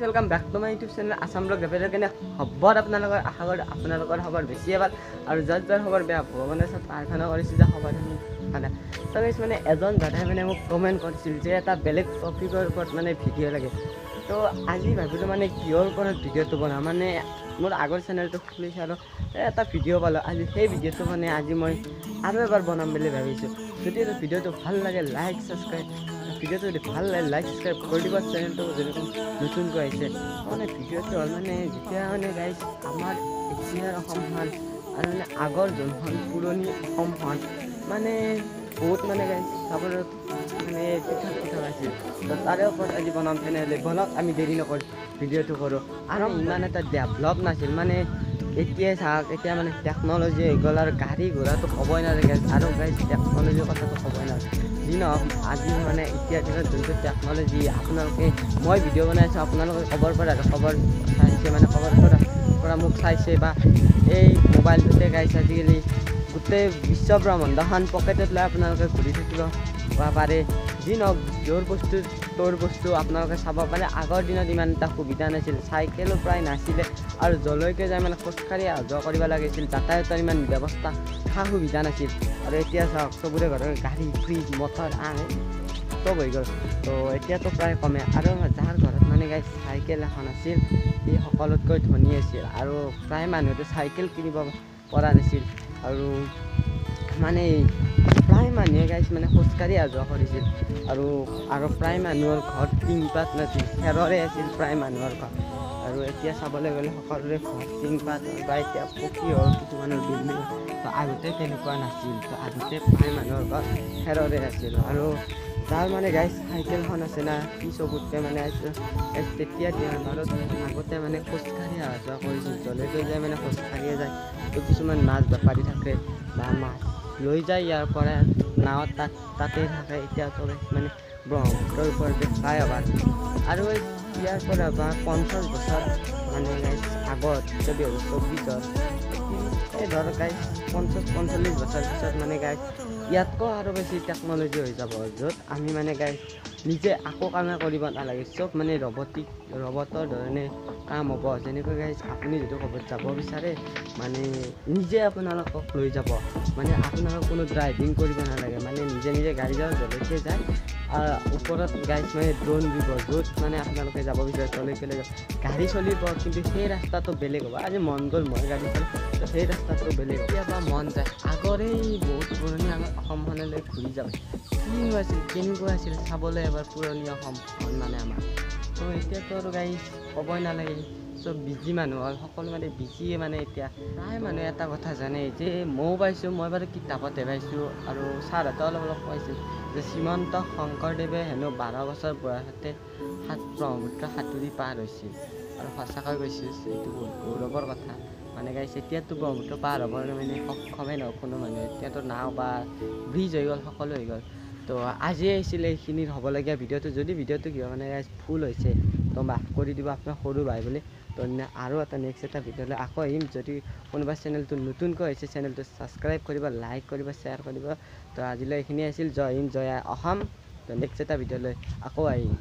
Welcome back to my YouTube channel Assam blog ৰেপেডৰ। কেনে খবৰ আপোনালোকৰ? আশা কৰোঁ আপোনালোকৰ খবৰ বেছিয়ে ভাল আৰু যাৰ যাৰ খবৰ বেয়া, ভগৱানৰ ওচৰত প্ৰাৰ্থনা কৰিছোঁ যে খবৰখিনি ভালে। তো গাইছ, মানে এজন দাদাই মানে মোক কমেণ্ট কৰিছিল যে এটা বেলেগ টপিকৰ ওপৰত মানে ভিডিঅ' লাগে। তো আজি ভাবিলোঁ মানে কিহৰ ওপৰত ভিডিঅ'টো বনাম। মানে মোৰ আগৰ চেনেলটো খুলি চালোঁ, এটা ভিডিঅ' পালোঁ আজি। সেই ভিডিঅ'টো মানে আজি মই আৰু এবাৰ বনাম বুলি ভাবিছোঁ। যদি এইটো ভিডিঅ'টো ভাল লাগে, লাইক ছাবস্ক্ৰাইব, ভিডিঅ'টো যদি ভাল লাগে লাইক ছাবস্ক্ৰাইব কৰি দিব। চেনেলটো যেনেকৈ নতুনকৈ আহিছে, মানে ভিডিঅ'টো হ'ল মানে যেতিয়া মানে গাইজ আমাৰ এতিয়াৰ অসমখন আৰু মানে আগৰ যোনখন পুৰণি অসমখন মানে বহুত মানে গাইজ চাবলৈ মানে পৃথক পৃথক আছিল। তো তাৰে ওপৰত আজি বনাম। তেনেহ'লে বলক, আমি দেৰি নকৰোঁ, ভিডিঅ'টো কৰোঁ। আৰু ইমান এটা ডেভলপ নাছিল। মানে এতিয়াই চাওক, এতিয়া মানে টেকন'লজি হৈ গ'ল আৰু গাড়ী ঘোঁৰাটো ক'বই নালাগে। আৰু গাইজ টেকন'লজিৰ কথাটো ক'বই নালাগে। যি নহওক, আজি মানে এতিয়া দিনত যোনটো টেকন'লজি, আপোনালোকে মই ভিডিঅ' বনাই আছোঁ, আপোনালোকে ক'বৰ পৰা আৰু খবৰ চাইছে, মানে ক'বৰ পৰা মোক চাইছে বা এই মোবাইলটোতে গাইছে। আজিকালি গোটেই বিশ্ব ব্ৰহ্মাণ্ডখন পকেটত লৈ আপোনালোকে ঘূৰি থাকিব বা পাৰে। যি নহওক, য'ৰ বস্তু ত'ৰ বস্তু আপোনালোকে চাব পাৰে। আগৰ দিনত ইমান এটা সুবিধা নাছিল, চাইকেলো প্ৰায় নাছিলে আৰু য'লৈকে যায় মানে খোজকাঢ়ি অহা যোৱা কৰিব লাগিছিল। যাতায়াতৰ ইমান ব্যৱস্থা সা সুবিধা নাছিল। আৰু এতিয়া চাওক, চবৰে ঘৰৰ গাড়ী, ফ্ৰিজ, মটৰ আহে চব হৈ গ'ল। তো এতিয়াতো প্ৰায় কমে। আৰু যাৰ ঘৰত মানে গাইজ চাইকেল এখন আছিল, সি সকলোতকৈ ধনী আছিল। আৰু প্ৰায় মানুহেতো চাইকেল কিনিব পৰা নাছিল আৰু মানে প্ৰায় মানুহে গাইজ মানে খোজকাঢ়ি অহা যোৱা কৰিছিল। আৰু প্ৰায় মানুহৰ ঘৰত টিংপাত নাছিল, খেৰৰে আছিল প্ৰায় মানুহৰ ঘৰ। আৰু এতিয়া চাবলৈ গ'লে সকলোৰে ঘৰত টিংপাত হ'ল বা এতিয়া পকী হ'ল, কিছুমানৰ বিল্ডিং। তো আগতে তেনেকুৱা নাছিল। তো আগতে প্ৰায় মানুহৰ ঘৰ খেৰৰে আছিল। আৰু যাৰ মানে গাইজ চাইকেলখন আছে না, সি চবতকৈ মানে তেতিয়া দিনত আগতে মানে খোজকাঢ়ি অহা যোৱা কৰিছিল। য'লৈকে যায় মানে খোজকাঢ়িয়ে যায়। তো কিছুমান মাছ বেপাৰী থাকে বা মাছ লৈ যায় ইয়াৰ পৰা নাৱত, তাত তাতেই থাকে। এতিয়াতো মানে ব্ৰহ্মপুত্ৰৰ ওপৰতে ফ্লাইঅভাৰ। আৰু ইয়াৰ পৰা বা 50 বছৰ মানে গাইজ আগত, 2024ত এই ধৰ গাইজ 50 45 বছৰ পিছত মানে গাইজ ইয়াতকৈ আৰু বেছি টেকন'লজি হৈ যাব, য'ত আমি মানে গাইজ নিজে একো কামে কৰিব নালাগে, চব মানে ৰবটৰ ধৰণে কাম হ'ব। যেনেকৈ গাইজ আপুনি যদি ক'ৰবাত যাব বিচাৰে, মানে নিজে আপোনালোকক লৈ যাব, মানে আপোনালোক কোনো ড্ৰাইভিং কৰিব নালাগে, মানে নিজে নিজে গাড়ী যাব য'লৈকে যায়। ওপৰত গাইজ মানে ড্ৰোন দিব, য'ত মানে আপোনালোকে যাব বিচাৰে তলৈকে লৈ যাব। গাড়ী চলিব, কিন্তু সেই ৰাস্তাটো বেলেগ হ'ব। আজি মন গ'ল মই গাড়ী চলাম, তো সেই ৰাস্তাটো বেলেগ হ'ব। কেতিয়াবা মন যায় আগৰেই বহুত পুৰণি আমাৰ অসমখনলৈ ঘূৰি যাব, কিনো আছিল, কেনেকুৱা আছিল চাবলৈ এবাৰ পুৰণি অসমখন মানে আমাৰ। তো এতিয়াতো আৰু গাইজ ক'বই নালাগে, চব বিজি মানুহ হ'ল, সকলো মানে বিজিয়ে। মানে এতিয়া প্ৰায় মানুহে এটা কথা জানে যে ময়ো পাইছোঁ, মই বাৰু কিতাপতে পাইছোঁ আৰু ছাৰহঁতে অলপ অলপ কৈছিল যে শ্ৰীমন্ত শংকৰদেৱে হেনো 12 বছৰ বয়সতে সাত ব্ৰহ্মপুত্ৰ সাঁতুৰি পাৰ হৈছিল। আৰু সঁচাকৈ কৈছোঁ, এইটো বহুত গৌৰৱৰ কথা। মানে গাইজ এতিয়াতো ব্ৰহ্মপুত্ৰ পাৰ হ'বৰ মানে সক্ষমেই নহয় কোনো মানুহে। এতিয়াতো নাও বা ব্ৰিজ হৈ গ'ল, সকলো হৈ গ'ল। তো আজি আহিছিলে এইখিনিত হ'বলগীয়া ভিডিঅ'টো। যদি ভিডিঅ'টো কিবা মানে গাইজ ভুল হৈছে, তো মাফ কৰি দিব আপোনাৰ সৰু ভাই বুলি। তো আৰু এটা নেক্সট এটা ভিডিঅ'লৈ আকৌ আহিম। যদি কোনোবা চেনেলটো নতুনকৈ হৈছে, চেনেলটো ছাবস্ক্ৰাইব কৰিব, লাইক কৰিব, শ্বেয়াৰ কৰিব। তো আজিলৈ এইখিনি আছিল। জয় হিন্দ, জয় আই অসম। তো নেক্সট এটা ভিডিঅ'লৈ আকৌ আহিম।